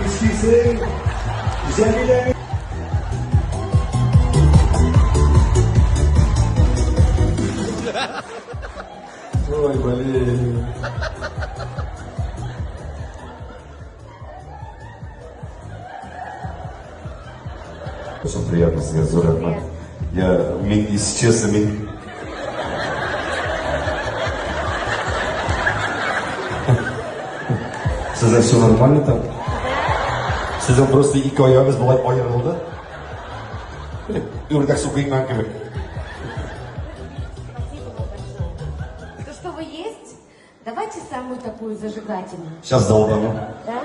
Эшлисең, Җәмилә. Ой, блин. Очень приятно, сезгә зур рәхмәт. Я, мин, если честно, мин... Сездә все нормально там? Сезнең просто ике аягыз болай аерылды. Үрдәк су коенган кебек. Спасибо вам большое. То, что вы есть, давайте самую такую зажигательную. Сейчас долбану. Да?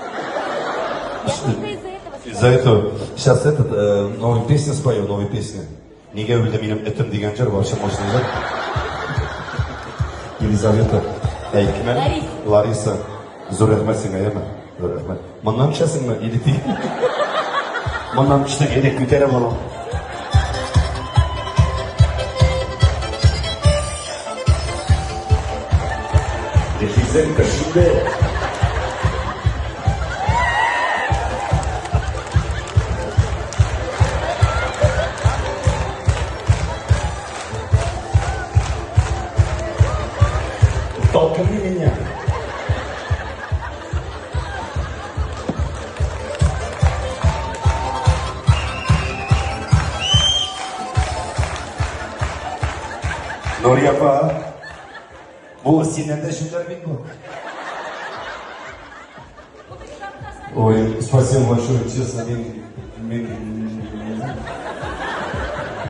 Я только из-за этого Из-за этого сейчас этот новую песню спою, новую песню. Нигә үлде минем этем дигән җыр вообще мощный җыр. Елизавета. Әй, кем әле? Лариса. Лариса. Зур рәхмәт сиңа, яме. Зур рәхмәт. Моннан төшәсеңме или ты? Моннан төшсәң, әйдә күтәреп алам. Нәфисәң төште. Толкни меня. Нурия апа, бу синнән дә җүләр бит бу. Ой, спасибо большое, честно, мин, мин